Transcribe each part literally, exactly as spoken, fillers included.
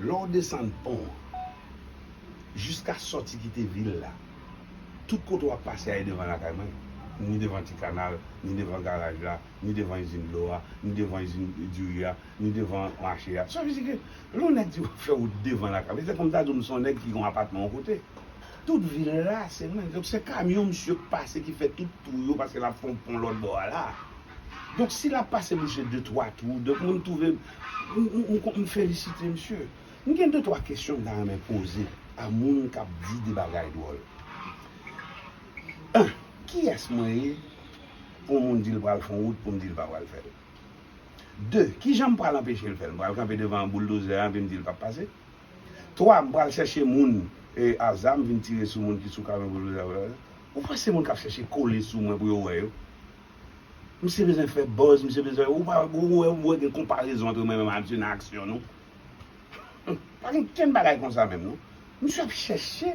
Lè w desann pon an, jiska sòti kite vil la, tout kote w ap pase a, e devan lakay mwen. Ni devan ti kanal, ni devan garaj la, ni devan izin dlo a, ni devan izin diri a, ni devan mache a. Sa vle di ke lè yon nèg di w ap fè wout devan lakay mwen, se kòm ta di w m se yon nèg ki gen yon apatman yon kote. Tout vil la, se mwen. Donk, se kamyon misye k pase ki fè tout tou yo, paske l ap fè yon pon lòt bò a la. Donk, si l ap pase bouche de twa twou, donk, mwen, m twouve, m, m, m, m felisite misye. M gen de twa kesyon m ta renmen poze a moun k ap di de bagay dwòl. En, kiyès mwen ye pou yon moun di l pral fè yon wout pou m di l pa pral fè l? De, kijan m pral anpeche l fè l? M pral kanpe devan bouldouzè a epi m di l p ap pase? Twa, m pral chèche moun, e, a zam vin tire sou moun ki sou kamyon bouldouzè a? Ou panse moun k ap chèche kole sou mwen pou yo wè yo? Misye bezwen fè buzz, misye bezwen, ou pa, ou wè, ou wè gen konparezon ant mwen menm ak misye nan aksyon, non? Pa gen kenn bagay konsa menm, non. Misye ap chèche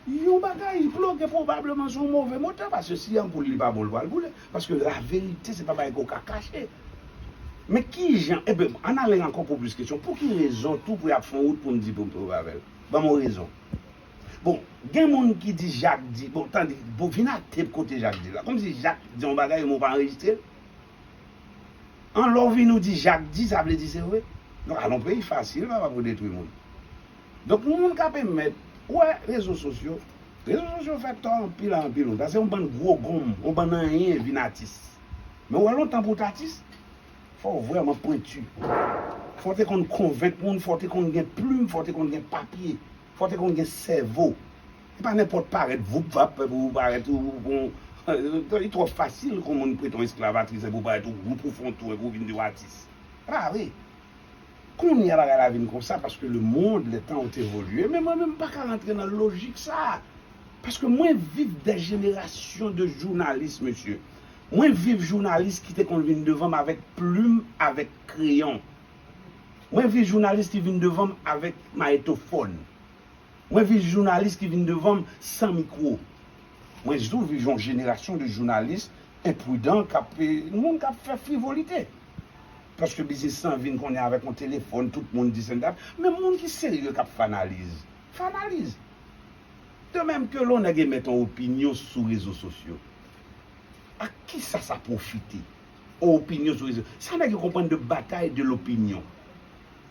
yon bagay, li ploke pwobableman sou yon move motè, paske si anpoul li pa bon, li pral boule. Paske laverite, se pa bagay ke w ka kache. Men kijan, ebyen, ann ale ankò pou plis kesyon. Pou ki rezon tou pou y ap fè yon wout pou m di pou m pran avè l? Ban m yon rezon. Bon, gen moun ki di Jak di, bon, tande, bon, vin ak tep kote Jak di la. Kòmsi Jak di yon bagay, men w pa anrejistre l. An lè w vini w di Jak di, sa vle di se vre. Donk, al yon peyi fasil, papa, pou detwi moun. Donk, moun k ap emèt, ou wè, rezo sosyo, rezo sosyo fè tò anpil a anpil moun. Paske yon bann gwo gonm, yon bann anyen vin atis. Men w wè lontan pou w t atis, fò w vrèman pwenti. Fò w te konn konvenk moun, fò w te konn gen plim, fò w te konn gen papye. Fò w te konn gen sèvo. E pa nenpòt parèt voup vap pou w parèt ou bon. Li twò fasil kon moun prete yon esklav atris epi w parèt ou gwoup ou fè yon tou epi w vin di w atis. E pa vre. Kounye a bagay la vin konsa paske le monde, le temps ont évolué. Men mwen menm m pa ka rantre nan lojik sa. Paske mwen viv des générations de journalistes, mesye. Mwen viv jounalis ki te konn vin devan m avèk plim, avèk kreyon. Mwen viv jounalis ki vin devan m avèk mayetofòn. Mwen viv jounalis ki vin devan m san mikwo. Mwen tou viv yon jenerasyon de jounalis enpridan k ap, eh, moun k ap fè frivolite. Paske biznis lan vin konnen avèk yon telefòn, tout moun di sendap. Men moun ki serye k ap fè analiz, fè analiz. De menm ke lè yon nèg emèt yon opinyon sou rezo sosyo, a kisa sa pwofite? Yon opinyon sou rezo. Sa nèg yo konprann de batay de lopinyon?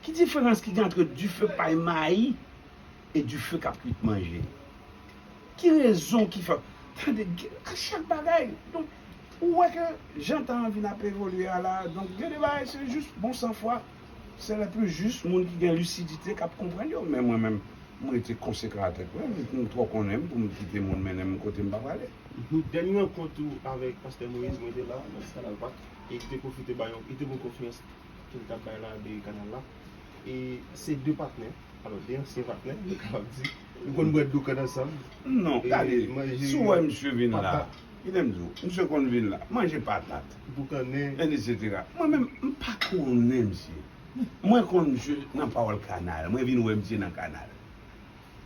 Ki diferans ki gen ant dife pay mayi e dife k ap kwit manje? Ki rezon ki fè, tande, a chak bagay. Donk, ou wè ke jan tan an vin ap evolye a la, donk, gen de bagay, se jis bon san fwa. Se le pli jis, moun ki gen lisidite k ap konprann yo. Men mwen menm, m rete konsekan a tèt mwen, m twò konnen m pou m kite moun mennen m kote m pa prale. Dènye rankont ou avèk Pastè Moïse, mwen te la, nan ti Kanal Pak, e li te pwofite ba yon, li te ba w konfyans ke l t ap bay la de kanal la. E se de patnè, alò, de ansyen patnè, nou kapab di, nou konn bwè dlo kann ansanm. Non, e gade, manje si w wè misye vin la, patat. Kite m di w, misye konn vin la, manje patat, boukannen, etsetera. Mwen menm, m pa konnen misye. Mwen konn misye nan Pawòl Kanal, mwen vin wè misye nan Kanal.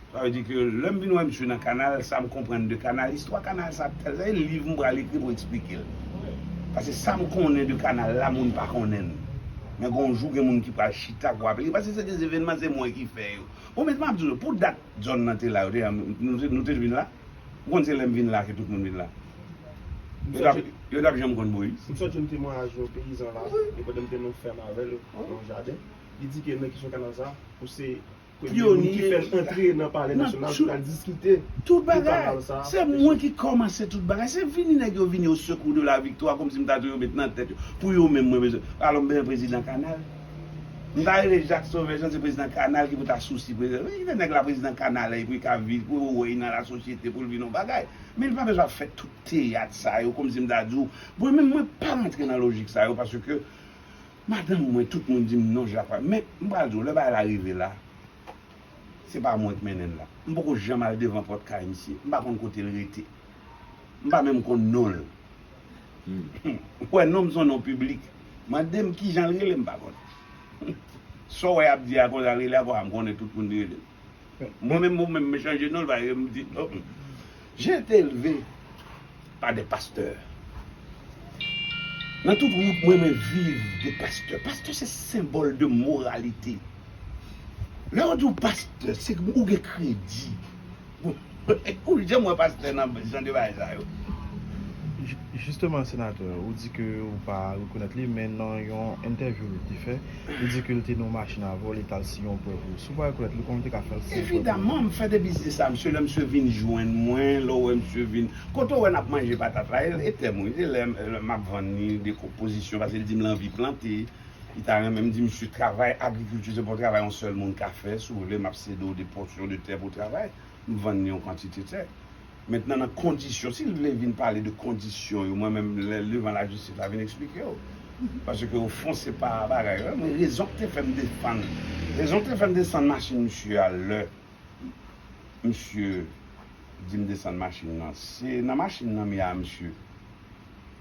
Sa vle di ke lè m vin wè misye nan Kanal, sa m konprann de Kanal, istwa Kanal sa tèl, sa e liv m pral ekri pou eksplike l. Paske sa m konnen de Kanal la, moun pa konnen l. Men gon jou gen moun ki pral chita pou aplike, paske se de evènman, se mwen ki fè yo. Bon, men m ap di w, pou dat zòn nan te la, yo te, nou te, nou te vin la. Ou konn se lè m vin la ke tout moun vin la. Yo t ap, yo t ap janm konn Moyiz. M sot jwenn temwayaj yon peyizan la, e pandan m te nan fèm avè l, nan yon jaden. Li di ke nan kesyon kanal sa, ou se premye moun ki fè l antre nan Palè Nasyonal pou l al diskite tout bagay. Se mwen ki kòmanse tout bagay. Se vini nèg yo vini au secours de la victoire, kòmsi m ta di yo met nan tèt yo, pou yo menm mwen bezwen. Alò, m bezwen prezidan kanal. M ta rele Jak Sovè Jan, se prezidan kanal ki pou ta sousi prezidan. Wi, kite nèg la prezidan kanal, epi ka viv, pou yo wè nan lasosyete, pou l vin yon bagay. Men li pa bezwen ap fè tout teyat sa yo, kòmsi m ta di w. Mwen menm, mwen pa rantre nan lojik sa yo, paske madanm mwen, tout moun di m non, Jak pa. Men, m pral di w, lè bagay la rive la, se pa mwen k mennen l la. M poko janm al devan pòt kay misye. M pa konn kote l rete. M pa menm konn non l. Ou wè, non m se yon non piblik. Mande m kijan l rele, m pa konn. Sa w wè y ap di a konsa l rele a, konsa m konnen tout moun li rele. Mwen menm, mwen menm, m chanje non l, pa m di, oh, hmm. J'ai été élevé par des pasteurs. Nan tout wout mwen, mwen viv de pastè. Pastè se senbòl de moralite. Lè yo di w pastè, se ke ou gen kredi. Ou janm wè pastè nan jan de bagay sa yo? Jisteman, senatè, ou di ke ou pa rekonèt li, men nan yon entèvyou li te fè, li di ke li te nan yon machin avè w, li t al siyen yon prè pou ou. Si ou pa rekonèt li, kòman ou te ka fè l siyen yon prè pou ou? Evidaman, m fè de biznis a misye, lè misye vin jwenn mwen, lè w wè misye vin, kote w wè n ap manje patat la, e, e tè m wi, se lè m, lè m ap vann li de ko-, pozisyon, paske li di m l anvi plante, li ta renmen, m di misye travay, agrikilti se pa yon travay yon sèl moun ka fè, si w vle, m ap sede w de pòsyon de tè pou w travay, m vann li yon kantite tè. Mentnan, nan kondisyon, si l vle vin pale de kondisyon yo, mwen menm, lè, devan lajistis la, vin eksplike yo. Paske, ofon, se pa bagay yo. Men rezon ki te fè m defann, rezon ki te fè m desann machin misye a lè misye di m desann machin nan, se nan machin nan m ye a misye.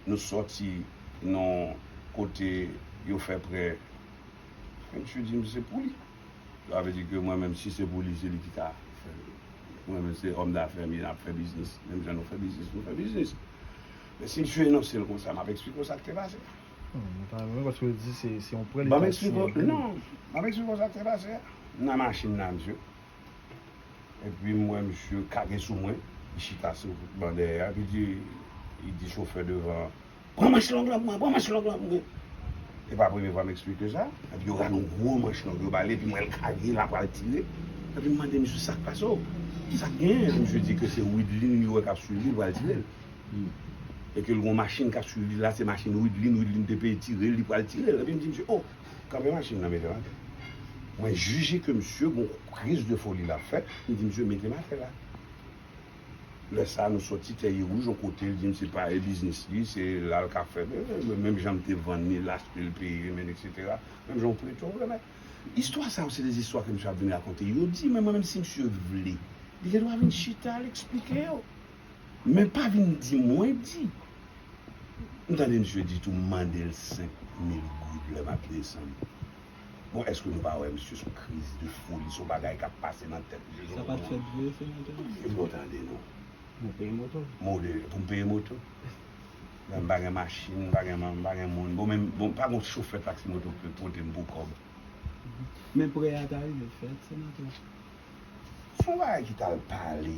Nou sòti nan kote yo fè prè. Misye di m se pou li. Sa vle di ke mwen menm, si se pou li, se li ki ka fè l. Mwen menm, se òm dafè m ye, n ap fè biznis. Menm jan nou fè biznis, nou fè biznis. Men si misye enonse l konsa, m ap eksplike w sa k te pase. Hmm, mwen pa renmen paske l di se, se yon prè li t al siyen pou li. Non, m ap eksplike w sa k te pase a. Nan machin nan, misye. Epi m wè misye kage sou mwen, li chita sou ban dèyè a, epi di, li di chofè devan an, pran manch long lan pou mwen, pran manch long lan pou mwen. E pa premye fwa m eksplike sa. Epi yo rale yon gwo manch long yo ba li, epi m wè l kage, l ap pral tire. Epi m mande misye sa k pase w, sa k genyen? Epi misye di ke se Widlin li wè k ap swiv li, l pral tire l. E ke l gen yon machin k ap swiv li la, se machin Widlin, Widlin te peye tire l, li pral tire l. Epi m di misye, o, kanpe machin nan, mete m atè. Mwen jije ke misye gen yon kriz de foli l ap fè, m di misye, mete m atè la. Lè sa a, nou sòti Tèyè Wouj, yon kote, l di m se pa e biznis li, se la l ka fè, men, men, menm jan m te vann li, l achte, l peye, men, etsetera. Menm jan w prete, w remèt. Istwa sa yo, se de istwa ke misye ap vin rakonte. Yo di, men mwen menm, si misye vle, li gen dwa vin chita, l eksplike yo. Men pa vin di mwen di. M tande misye di tou, m mande l senk mil goud lè m ap desann. Bon, èske nou pa wè misye sou kriz de foli, sou bagay k ap pase nan tèt misye? Sa pa t fèt vre, senatè? Epi w tande non. Bon, peye moto. Mode, pou m peye moto? Lè m pa gen machin, m pa gen manm, m pa gen moun. Bon, menm, bon, pa gen chofè taksi moto k pe pote m pou kòb. Men prè a ta rive fèt, senatè? Se yon bagay ki t al pale.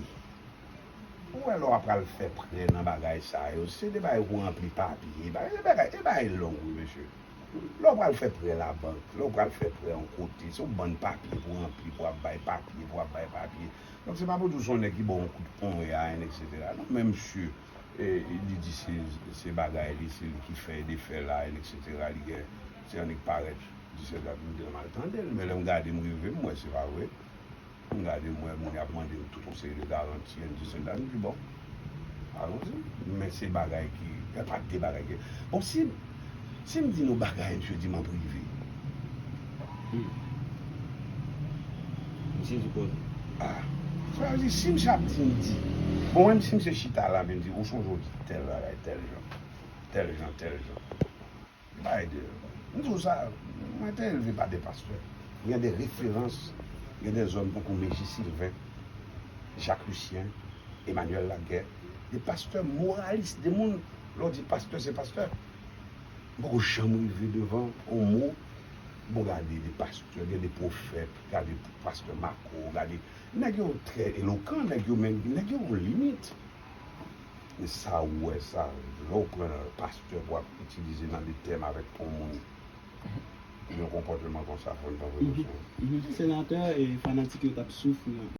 Ou wè lè w ap pral fè prè nan bagay sa yo, se de bagay pou ranpli papye. Bagay, e bagay, e bagay long wi, mesye. Lè w pral fè prè labank, lè w pral fè prè yon kote, se yon bann papye pou ranpli, pou ap bay papye, pou ap bay papye. Donk, se pa pou di w se yon nèg ki ba w yon kout ponya, etsetera. Non, men misye, e, li di se, se bagay li, se li ki fè e defè la, etsetera. Li gen, se annik parèt, disèt dat, m te mal tande l, men lè m gade, m rive, m wè se pa vre. M gade, m wè moun y ap mande m tout yon seri de garanti, and this and that, m di, bon, alonzi. Men se bagay ki, y a pa de bagay ki, bon, si, si m di nou bagay, misye di m an prive. Hmm. Misye di koze. Ah, sa vle di, si misye ap di m di, bon, menm si misye chita la, vin di, ou sonje w di tèl bagay, tèl jan, tèl jan, tèl jan. Biden. M di w sa, mwen te elve pa de pastè. Gen de referans, gen de zòm tankou Meji Silven, Jak Lisyen, Emmanuel Laguerre, de pastè moralis, de moun, lè w di pastè, se pastè. M poko janm rive devan yon mo, bon, gade de pastè, gen de pwofèt, gade pastè Marco, gade, nèg yo trè elokan, nèg yo, men nèg yo gon limit. Men sa ou wè sa, lè w pran pastè pou ap itilize nan de tèm avèk yon moun ki gen yon konpòtman konsa, fò n pa voye sou. Senatè, e fanatik yo t ap soufri anpil.